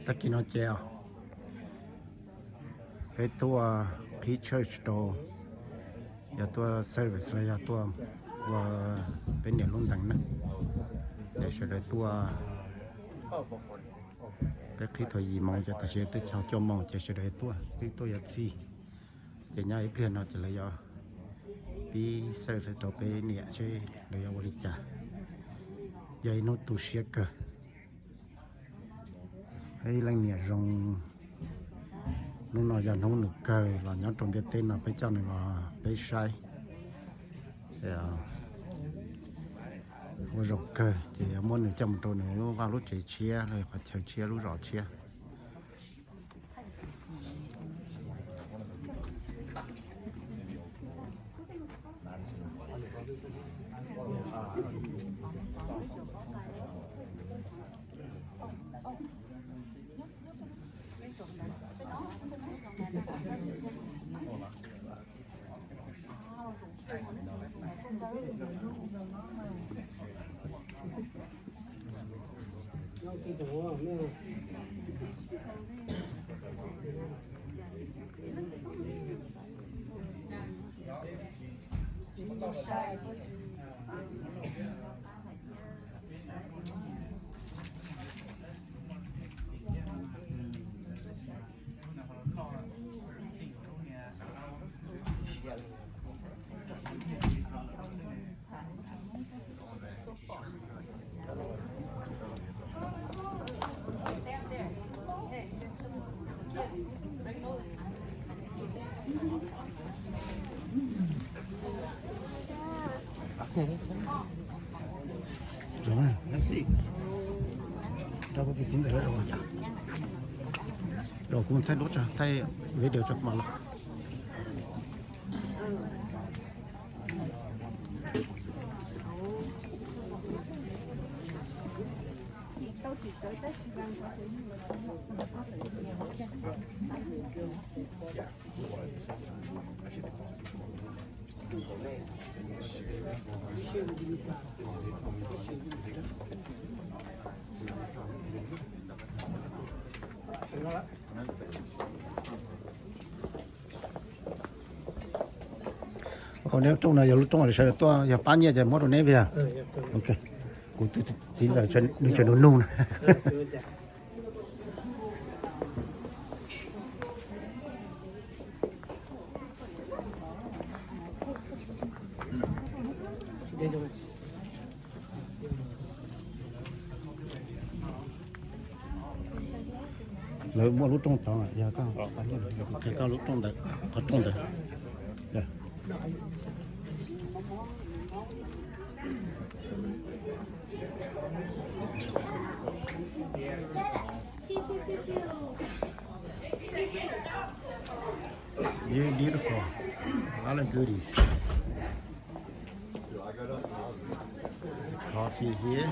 Tag kis no ces peb tuaj qhib church rau, yog tuaj service los yog tuaj ua peb niam lub ntees na. Ces sawv daws tuaj, peb qhib thaum yim moos ces tam sim no twb txog cuaj moos ces sawv daws tuaj, peb tuaj yuav txhij. Ces nyob ib pliag no ces lawv yuav pib service rau peb niam seb lawv yuav ua li cas. Yog ib hnub tu siab kawg. Ib leej niam zoo, hnub no yog hnub nws kawg los nyob rau ntiaj teb no peb coj nws los peb saib. Ua zaum kawg ces yuav muab nws coj mus rau nws lub vaj lub tsev tshiab los qhov chaw tshiab lub zos tshiab. Rau kuv tus txiv ntxawm lawv, rau kuv thaij duab tso, thaij video tso kuv mam los. Neb lub rooj no yog lub rooj sawv daws tuaj yog pab nyiaj ces muab rau neb vim. Ok, kuv tus txiv ntxawm nws tseem nug nug na. Lawv muaj lub rooj tod, yog koj, qhia koj lub rooj ntawd, qhov rooj ntawd. View beautiful. A lot of goodies. Coffee here.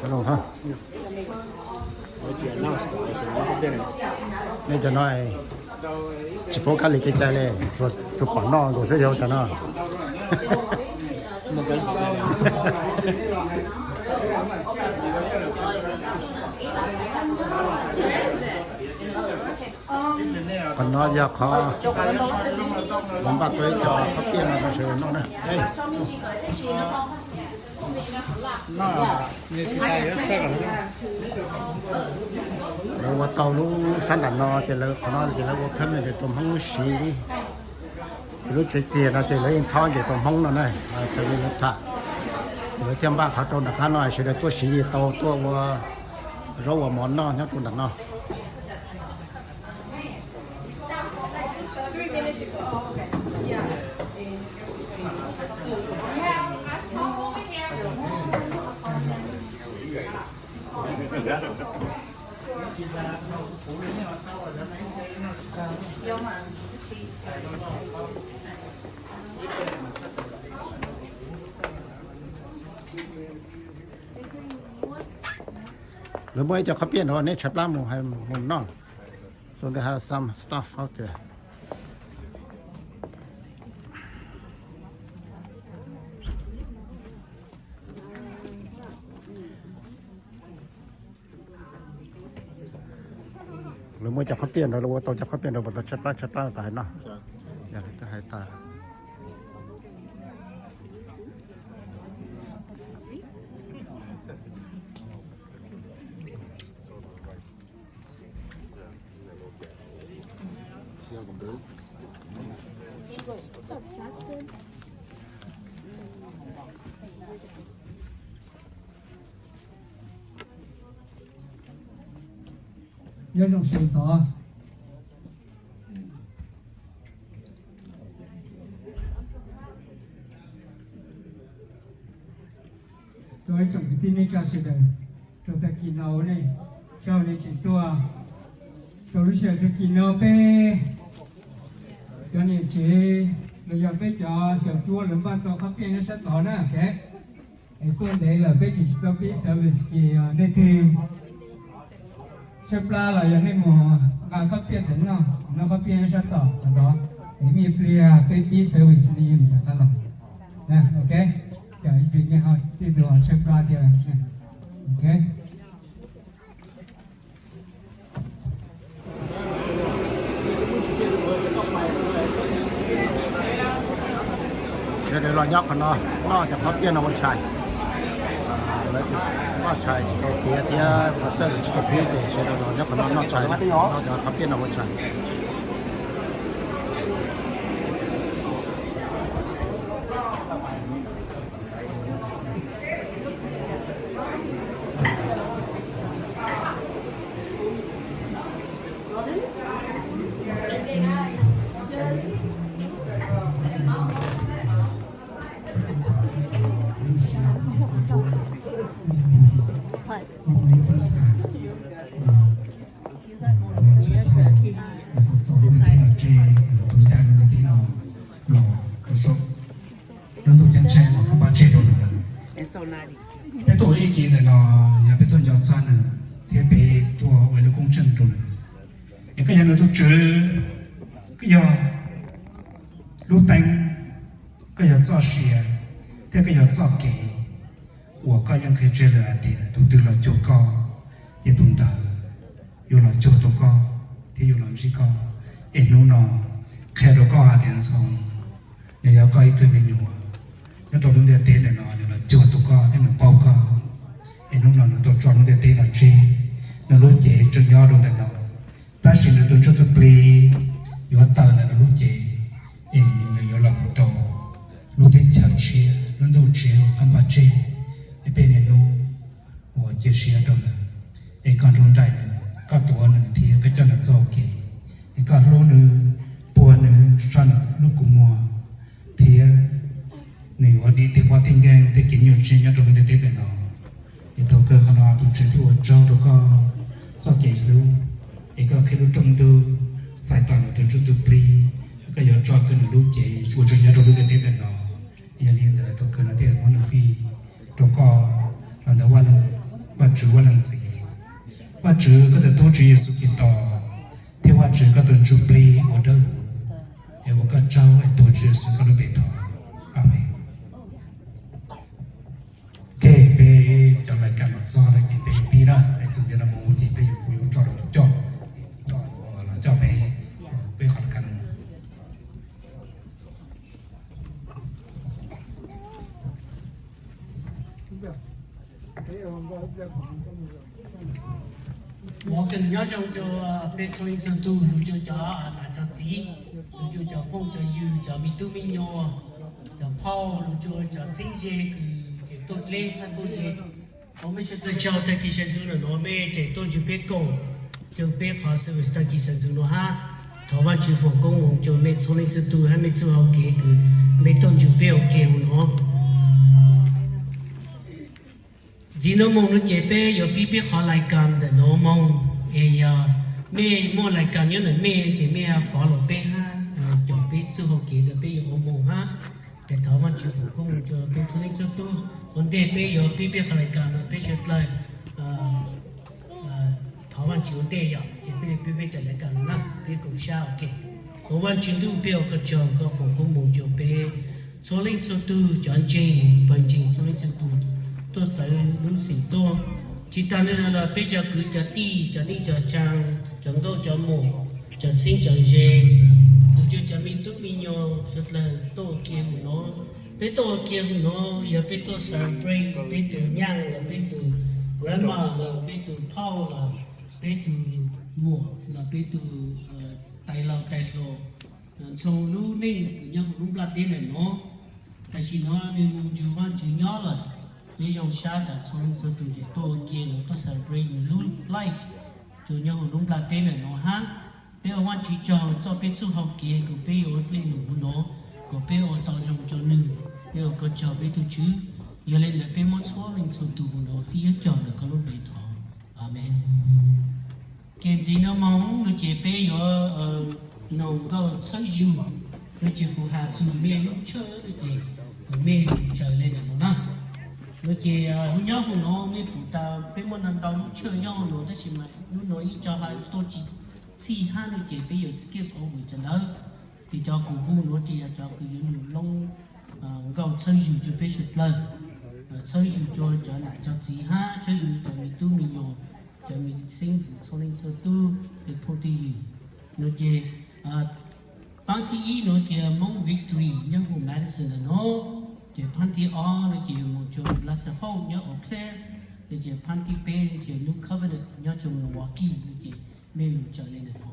Hello ha. Nej cov no tsis paub kab li kev cai li, tsuas pom noj nkaus xwb yog cov no. Qhov no yog qhov lawv npaj tau ib co khob piaj no rau sawv daws noj na. Lawv ua tau lub sab nram no ces lawv qhov no ces lawv ua permanent rau Hmoob siv. Ces lub tsev txiag no ces lawv yeej txhob nce rau Hmoob no na, raws li lawv tham. Ces lawv thiaj npaj qhov rau nram qab no sawv daws tuaj siv tau tuaj ua zaub ua mov noj nyob rau nram no. Lawv muaj ib co khob piaj no neb tshaib plab mus mus noj. So they have some stuff out there. Lawv muab cov qhob piaj ntawd, lawv ua tau cov qhob piaj ntawd mas tau tshaib plab tshaib plab tas no. Yog li twb hais tas. Nyob zoo sawv ntxov. Rau ib tsoom kwv tij neej tsa sawv daws, rau tag kis no ua nej, sij hawm nej tseem tuaj. Rau lub sij hawm tag kis no peb cov niam tsev los yog peb cov xyom cuab lawv npaj tau qhob piaj nyob sab tod na, ok. Es tuaj ntev lawm peb tseem tsis tau pib service ces yog nej twg tshaib plab los yog nej mus nqa qhob piaj ntawm no, noj qhob piaj nyob sab tod qhov tod, es me pliag peb pib service nej yeej rov qab los. Ok, cov ib pliag nej ho tej tus ho tshaib plab thiab. Ok. Sawv daws los nyob qhov no noj cov qhob piaj no ua tshais. Lawv noj tshais tsis tau tiav thiab qhov xab lwm tsis tau pib ces sawv daws los nyob qhov no noj tshais, noj cov qhob piaj no ua tshais. Lub ntuj ceeb tsheej los koj npaj tseg rau lawv. Peb tuaj ua ib ke ntawm no yog peb tuaj nco txog nws thiab peb tuaj ua ib lub koob tsheej rau nws. Es koj yog nws tus tswv, koj yog lub teeb, koj yog txoj sia, thiab koj yog txoj kev uas koj yeej qhia tseg lawm hais tias tus twg los cuag koj, ces tus ntawd yuav los cuag tau koj thiab yuav los ntsib koj. Es hnub no qhia rau koj hais tias Ntxhoo, nws yog koj ib tug me nyuam nyob rau lub ntiaj teb ntawm no, nws los cuag tau koj thiab nws paub koj. Es hnub no nws tau tso lub ntiaj teb no tseg, nws lub cev tseem nyob rau ntawm no, tab sis nws tus ntsuj tus plig yuav tawm ntawm nws lub cev, es nws yuav los mus rau lub teb chaws tshiab, lub ntuj tshiab uas koj npaj tseg. Es peb niaj hnub uas cia siab rau ntawd, es koj nrog nraim nws, koj tuav nws thiab koj coj nws txoj hau kev, es koj hlub nws, puag nws, so nws lub kua muag, thiab nws yuav dim tej pob tej nkeeg tej kev nyuaj siab nyob rau lub ntiaj teb ntawm no. Es thaum kawg qhov no tus Tswv thiaj ua tsaug rau koj txoj kev hlub, es koj qhib lub rooj ntug txais tos nws tus ntsuj tus plig, koj yuav tso kiag nws lub cev ua tsaug nyob rau lub ntiaj teb ntawm no. Yog li ntawd thaum kawg no thiaj muab nws fij rau koj los ntawm Vajtswv Vaj Leej Txiv. Vajtswv, koj tus tub Tswv Yexus Khetos, thiab Vajtswv koj tus ntsuj plig uas dawb huv, es ua koj tsaug es tuav Tswv Yexus koj lub npe thov, Amees. Ok, peb cov lais kam los txog lawm ces peb yuav pib na, es txuas ntxiv no mus ces peb yuav, kuv yuav tso rau tus coj, tus coj los coj peb, peb qhov lais kam no. Ua ke nyob zoo rau peb txhua leej txhua tug, los rau cov nam cov txiv, los rau cov phooj cov ywg, cov me tub me nyuam, cov phauj, los rau cov txheeb ze kws tseem tuaj dleb hab tuaj ze. Thov mej sawv daws tsaug tag kis sawv ntxov no mej tseem tuaj ntsib peb koom rau peb qhov service tag kis sawv ntxov no hab. Thov Vajtswv foom koob moov rau mej txhua leej txhua tug hab mej txhua hau kev kws mej tuaj ntsib peb ua ke hauv no. Ntxiv no mus no ces peb yuav pib peb qhov lais kam ntawm no moog, es yog mej muaj lais kam nyob ntawm mej ces mej follow peb hab, caum peb txuj hau kev ntawd peb yuav ua moog hab. Ces thov Vajtswv foom koob moov rau peb txhua leej txhua tug. Ua ntej peb yuav pib peb qhov lais kam no peb sawv dlawg thov Vajtswv ua ntej yom, ces peb li peb peb daim lais kam no na peb koom sab ua ke. Thov Vajtswv ntuj peb ua koj tsaug koj foom koob moov rau peb txhua leej txhua tug cov ntseeg pawg ntseeg txhua leej txhua tug tuaj txawv lub xeem tuaj. Tsis tas li no los peb cov kwv cov tij cov neej cov tsaa cov nkauj cov muam, cov txheeb cov ze, nrog rau cov me tub me nyuam suav dlawg tuaj ua ke hauv no. Peb tuaj ua ke hauv no yog peb tuaj celebrate peb tus nyab los peb tus grandma los peb tus phauj los peb tus muam los peb tus tais laus tais hluas, txhua lub neej kws nyob hauv lub nplaj teb ntawm no. Tam sim no nws mus nrug Vaajtswv nyob lawm, peb zoo sab tas txhua leej txhua tus ces tuaj ua ke los tuaj celebrate nws lub life rua nyob hauv lub nplaj teb ntawm no hab. Peb ua Vaajtswv tsaug txoj peb txuj hau kev kom peb yuav ua dlej num hauv no, kom peb ua tau zoo rua nwg. Peb ua ko tsaug peb tug Tswv. Yog le ntawd peb muab txhua leej txhua tus hauv no fij ib co ntawm koj lub npe thov, amees. Ces ntxiv no moog no ces peb yuav noog nkauj txhawb zug, no ces kuv has txug mej lub tshawj no ces kuv mej lug tsaws le ntawm no na. No ces hu nyob hauv no mej pum tas peb muaj ntau ntau lub tshawj nyob hauv no tab sis mas hnub no ib co has tuaj tsis txhij hab no ces peb yuav skip over cov ntawd. Ces cov kuv hu no ces yog cov kws yuav lug loob nkauj txhawb zug rua peb suav dlawg, txhawb zug rua cov nam cov txiv hab txhawb zug cov me tub me nyuam, cov me xeeb ntxwv txhua leej txhua tug, tej phooj tej ywg. No ces paab thib ib no ces Moob Victory nyob huv Madison ntawm no. Ces paab thib ob no ces moog rua Lasa Hope nyob Eau Claire. No ces paab thib peb no ces New Covenant nyob rua Milwaukee. No ces mej lug tsaws le ntawm no.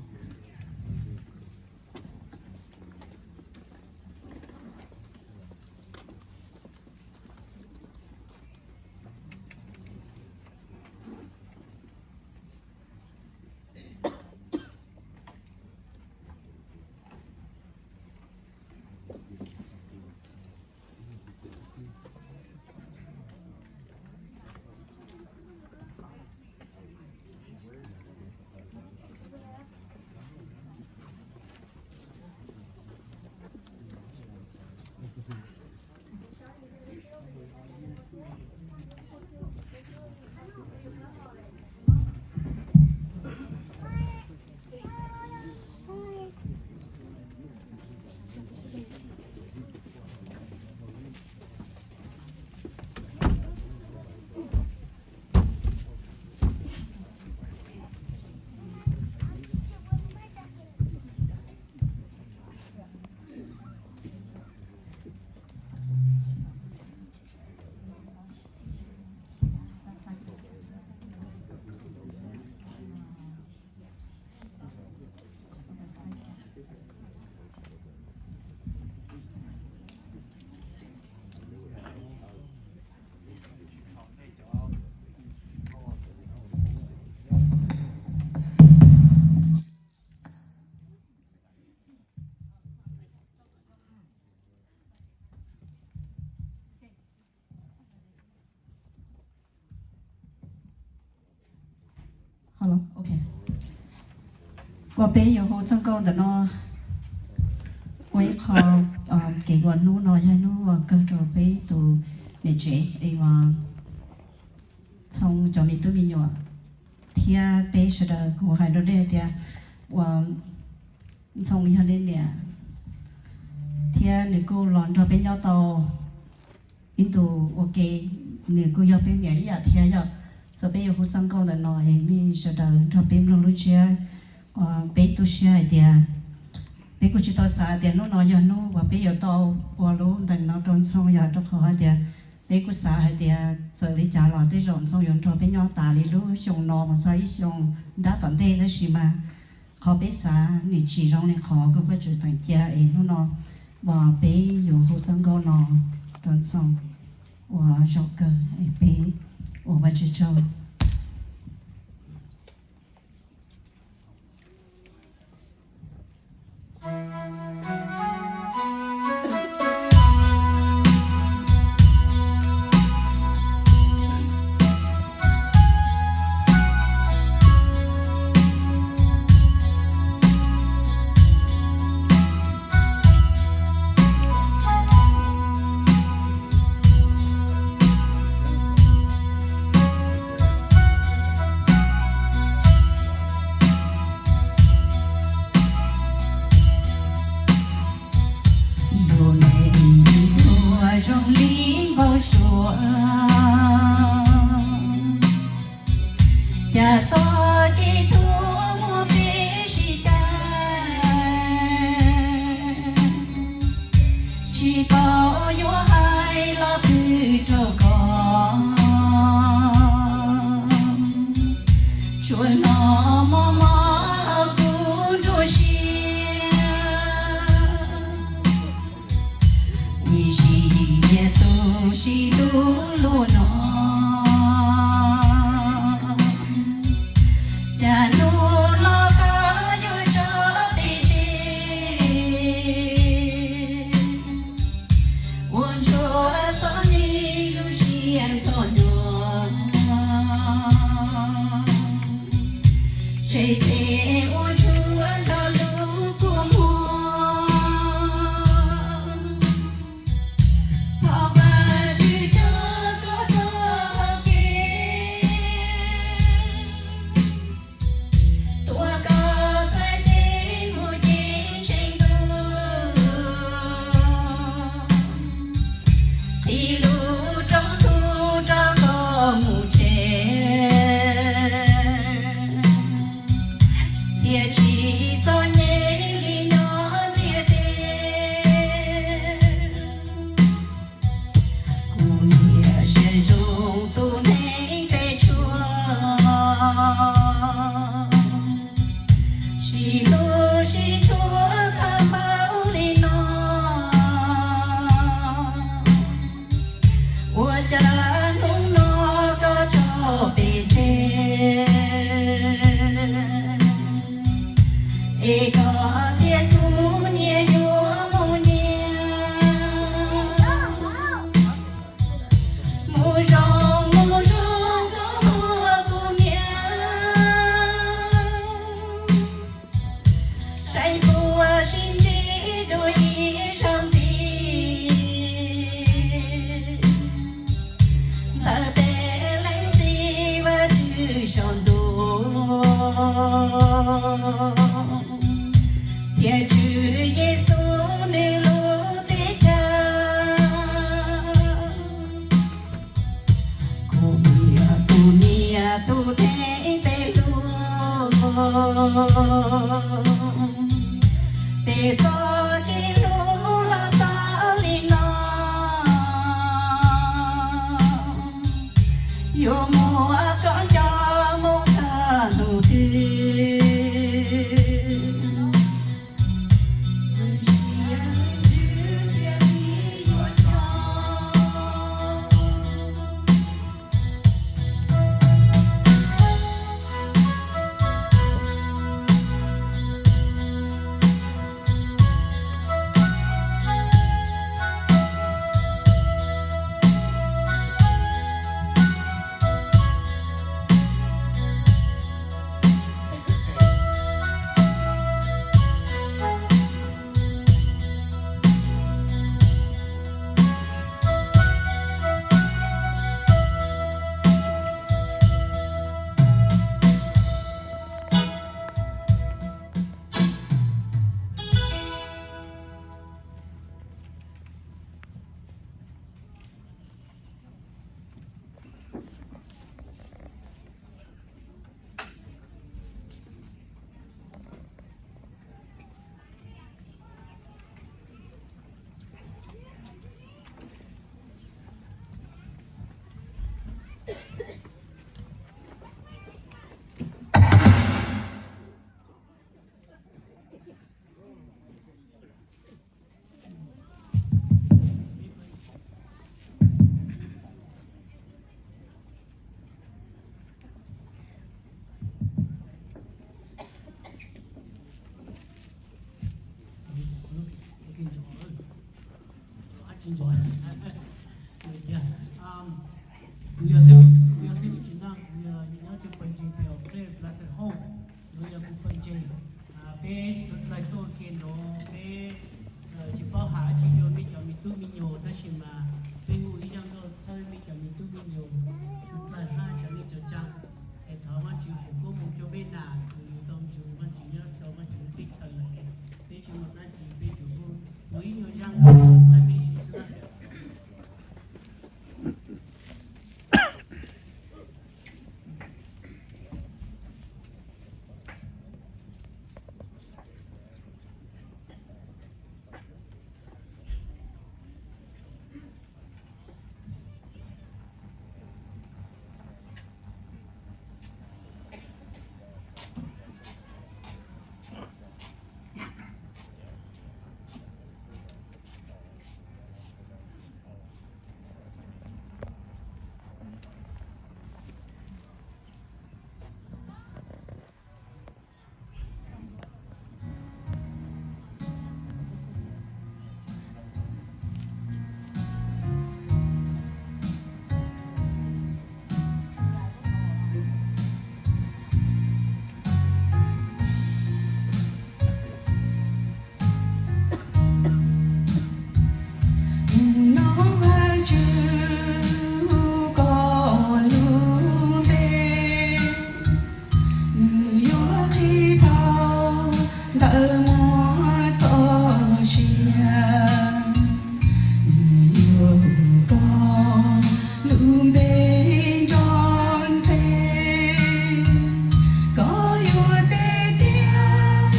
Ua peb yuav hu txoj nkauj ntawm no ua ib qho kev ua hnub no yog hnub uas kawg rau peb tus niam tsev es ua Ntxhoo cov me tub me nyuam thiab peb sawv daws. Kuv hais rau nej tias ua Ntxhoo yog nej niam thiab nws kuj los nrog peb nyob tau ib ntus ua ke, nws kuj yog peb niam ib yam thiab yom. Txawm peb yuav hu txoj nkauj ntawm no es nej sawv daws nrog peb mloog lub ntsiab. Peb tu siab hais tias peb kuj tsis tau xav tias hnub no yog hnub uas peb yuav tau ua lub ntees no rau Ntxhoo, yog rau qhov hais tias peb kuj xav hais tias txawm li cas los tej zaum Ntxhoo yuav nrog peb nyob tas li lub xyoo no mus txog ib xyoo nrab tom ntej, tab sis mas qhov peb xav nws tsis zoo li qhov kuj Vajtswv teem cia es hnub no uas peb yuav hu txoj nkauj no rau Ntxhoo ua zaum kawg es peb ua Vajtswv tsaug. Txom nyem li nyob ntiaj teb, kuv niam siab zoo tus neeg pem tshuaj, sib hlub sib tshua tag npaum li no. Ua cas hnub no koj tso peb tseg, es koj thiab kuv nyias yuav mus nyias, mus zoo mus zoo koj muag kuv niam. Saib puas sib ntsib dua ib zaug ntxiv, ntawm peb leeg txiv Vajtswv saum ntuj, thiab Tswv Yexus nws lub teb chaws. Kuv niam, kuv niam tus neeg peb hlub, peb txoj kev hlub los xaus li no, yuav muab koj nco mus txog hnub twg. Kuv yog xib, kuv yog xib hwb tsis naj, kuv yog nyob rau pawg ntseeg Thaum Clear Plaza Home, no yog kuv pawg ntseeg. Peb suav dlawg tuaj ke nrov, peb tsis paub hais dab tsi rau peb cov me tub me nyuam, tab sis mas peb hu ib zaj nkauj txhawb peb cov me tub me nyuam, suav dlawg hab cov neej cov tsaa. Es thov Vaajtswv foom koob moov rua peb nam, kuas yuav tau ntsib Vaajtswv nyob sau Vaajtswv lub teb chaws lawm es peb tsi muaj dlaab tsi peb tsuas hu ib nyuag zaj nkauj txhawb peb sib xwb. Hnub no Vaajtswv hu koj lub npe, nws yuav qhib dhau ntawm muaj txoj sia. Nws yuav hu koj lub npe nrov ntxhe, koj yuav teb tias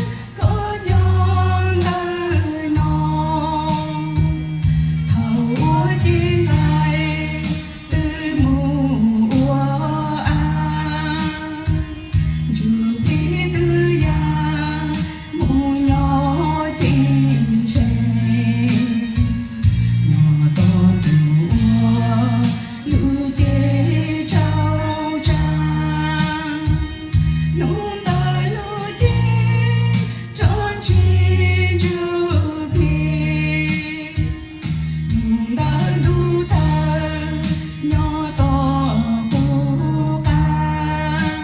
ntsuj plig, mus ntawm ntuj tawv nyob tom qub qab,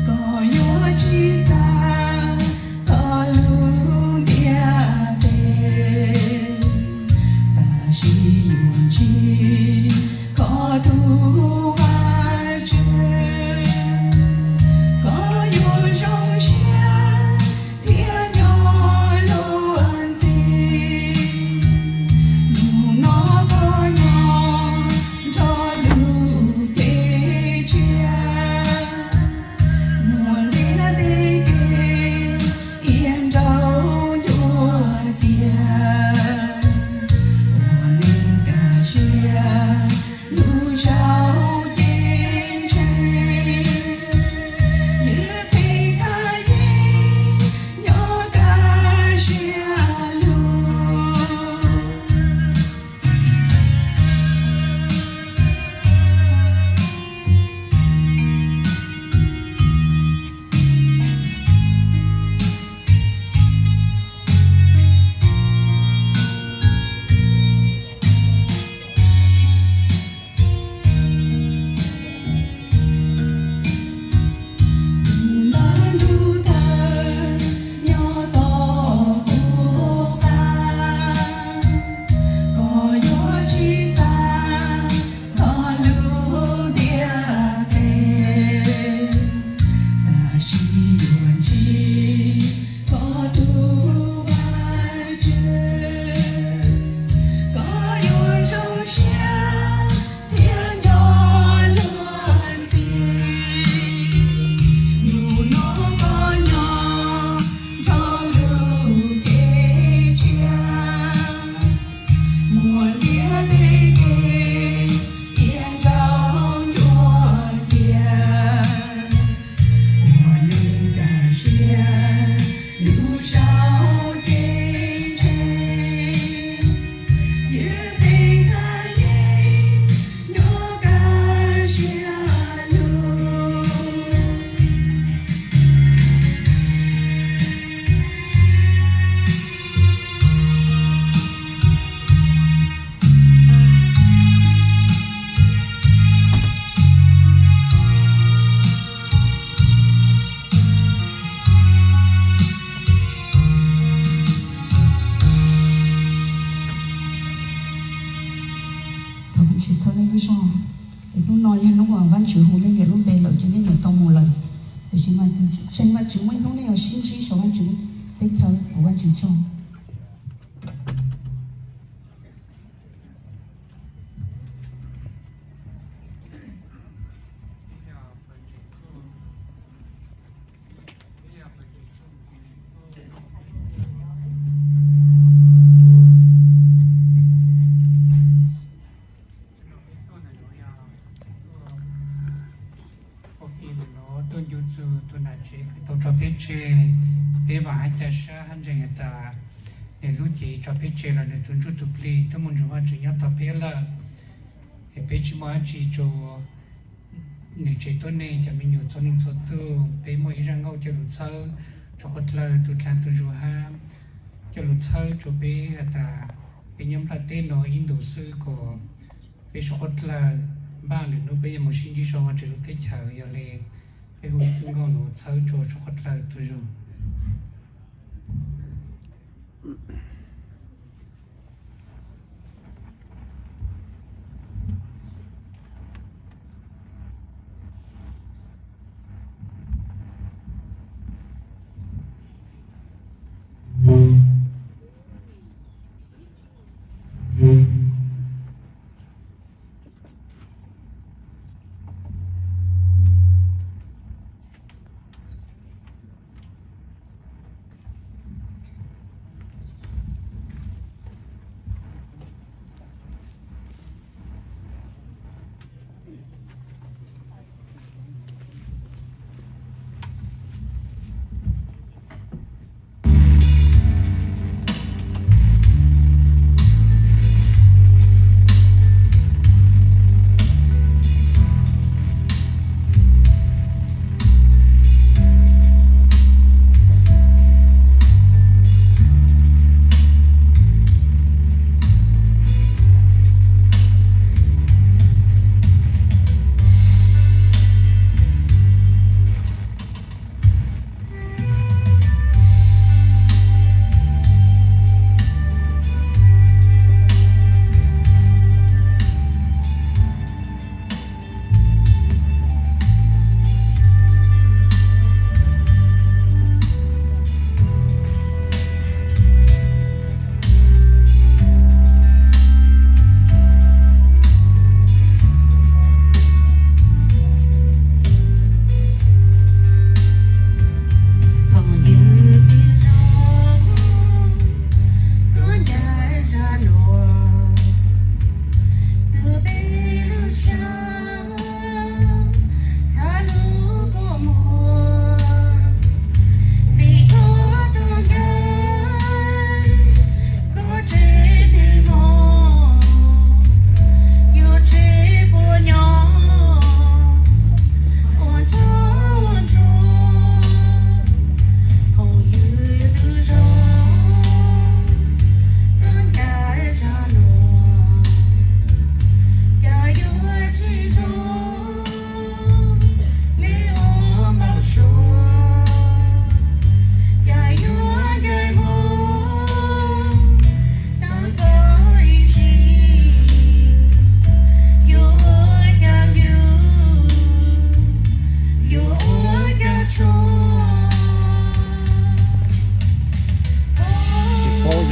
koj yuav tsis xav txog lub ntiaj teb, tab sis yuav ntsib koj tus Vajtswv, koj yuav zoo siab thiab nyob luag ntxhi. Hnub no koj nyob nrog lub cev tshiab, muaj ntiaj teb kev iab nraug ncua ciav, ua neeg kaj siab lug saum cev ntseeg, ywj qhia thaj yeeb nyob kaj siab lug. Tus ntawm ntuj tawv nyob tom qub qab, koj yuav tsis xav txog lub ntiaj teb, tab sis yuav ntsib koj tus Vajtswv, koj yuav zoo siab thiab nyob luag ntxhi. Hnub no koj nyob nrog lub cev tshiab, muaj ntiaj teb kev iab nraug ncua ciav, ua neeg kaj siab lug saum cev ntseeg, ywj qhia thaj yeeb nyob kaj siab lug. Thov Vajtswv txhawb nej lub zog. Es hnub no yog hnub uas Vajtswv hu nej niam lub npe lawm ces nej niam tau mus lawm. Tiam sis mas tseem Vajtswv muaj ib hnub nej yuav sib ntsib saum Vajtswv teb chaws uas Vajtswv tso. Ua ke ntawm no tuaj ncu txug tus nam tsev kws tau tso peb tseg, peb vaam hab ca sab hab ntseeg has tas nwg lub cev tso peb tseg los nwg tug ntsuj tug plig tuab moog nrug Vaajtswv nyob tog peb lawm. Es peb tsi muaj dlaab tsi rua nwg tsev tuab neeg cov me nyuam txhua leej txhua tug, peb muaj ib zaaj nkauj coj lug txhawb rua qhov dlawg tug dlaag tug zug hab coj lug txhawb rua peb has tas peb nyob nplaj teb no ib ntus xwb kom peb suav qhov dlawg npaaj lwm nub peb yuav moog sib ntsib sau Vaajtswv lub teb chaws. Yog le peb hu ib txuj nkauj nuav txhawb rua suav qhov dlawg tug zug.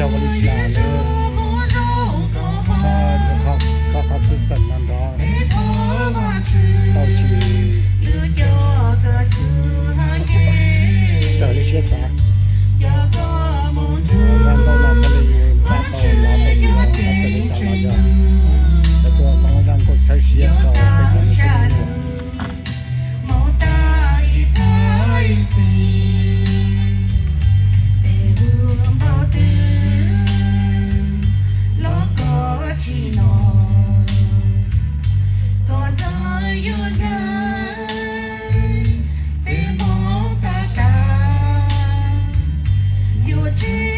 Yog ua li cas lawm, koj qhov system no nrov tau tsis raws li siab xav. Zaj nkauj no thiaj li npaj tau lov tau yus, txawm li cas los yog cov tuaj hmoob zaj nkauj tshawb siab rau peb cov neeg txheej niam.